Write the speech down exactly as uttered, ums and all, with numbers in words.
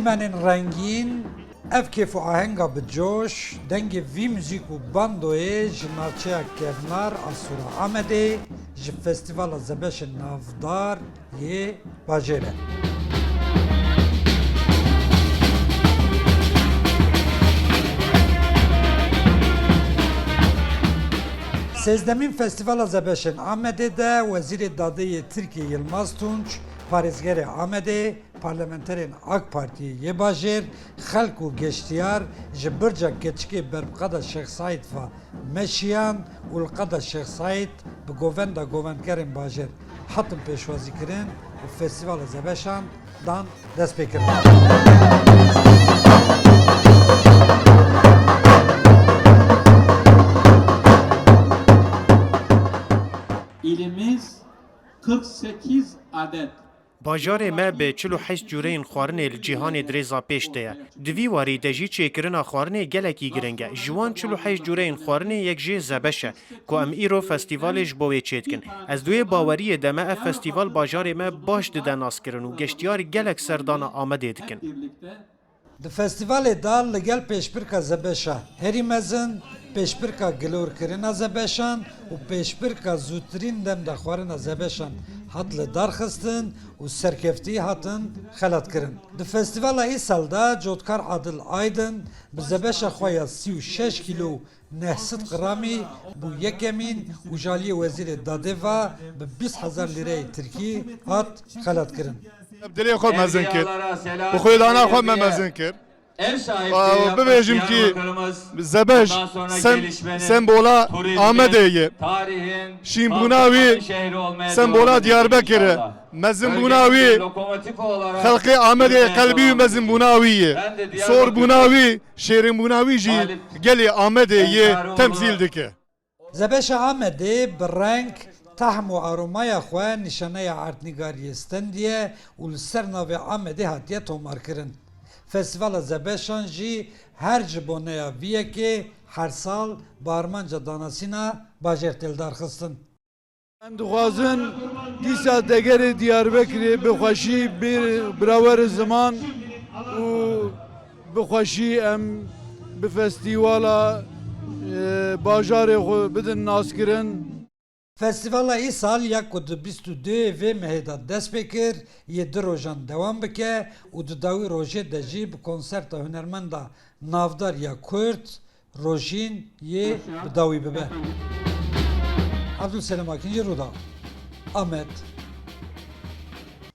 Menên rengîn, ev kêf û ahenga bi coş, dengê vî muzîk û bandoyê ji navçeya kevnar a Sora Amedê, ji Festîvala Zebeşê navdar yê bajêr e. Sêzdemîn Festîvala Zebeşên Amedê de Wezîrê Dadê yê Tirkiyê Yilmaz Tunç, parêzgerê Amedê, parlamenterên AK Partiyê yê bajêr, xelk û geştiyar ji birca keçikê ber bi qada Şêx Seîd ve meşiyan û li qada Şêx Seîd bi govenda govendgerên bajêr hatin pêşwazîkirin û Festîvala Zebeşan dan destpêkirin. İlimiz kırk sekiz adet Bajarê me bi çil û heşt cureyên xwarinê li cîhanê di rêza pêş de ye. Di vî warî de jî çêkirina xwarinê gelekî giring e. Ji wan çil û heşt cureyên xwarinê yek jê zebeş e, ku em îro festîvalê ji bo wê çêdikin. Ez di wê baweriyê de me ev festîval bajarê me baş dide naskirin û geştiyar gelek serdana Amedê dikin. Di festîvalê de li gel pêşbirka zebeşa herî mezin, pêşbirka gilorkirina zebeşan û pêşbirka zûtirîn dem de xwarina zebeşan hat lidarxistin û serkeftî hatin xelatkirin. Di festîvala îsal de cotkar Adil Aydin bi zebeşa xwe ya sî û şeş kîlo û neh sed qramî bû yekemîn û ji aliyê Wezîrê Dadê ve bi bîst hezar lîreyê tirkî hat xelatkirin. Dilê xwe mezin kir. Bi xwedana xwe me mezin kir. Ev sahipliği Aa, yapmış bibêjim ki, Diyarbakır'ımız zebeş, bundan sonraki sem-, gelişmenin sembola turizmin, Amedê ye. Tarihin Şînbûna wî kalkınmanın şehri olmaya sembola devam edecek Diyarbekir e. Inşallah. Mezinbûna wî Bölgemizi lokomotif olarak xelkê Amedê yürütmeye qelbî wî devam edecek. Mezinbûna wî ye. Ben de Diyarbakır Sorbûna wî, şêrînbûna wî jî Galip gelê Amedê yê Enkaroğlu temsîl dike. Zebeşa Amedê bi reng, tehm û aromaya xwe nîşaneya erdnîgariyê stendî ye û li ser navê Amedê hatiye tomarkirin. Festîvala Zebeşan jî her ji boneya vî yekê her sal bi armanca danasîna bajêr tê lidarxistin. Em dixwazin dîsa degerê Diyarbekirê bi xweşî bir, birawerê ziman û bi xweşî em bi festîvala, e, bajarê xwe bidin naskirin. Festîvala îsal ya ku di bîst û duyê vê mehê de dest pê kir, yê du rojan dewam bike û di dawî rojê de jî bi konserta hunermenda navdar ya Kurd, Rojîn yê bi dawî bibe. Abdulselim Akinci, Rûdaw, Amed.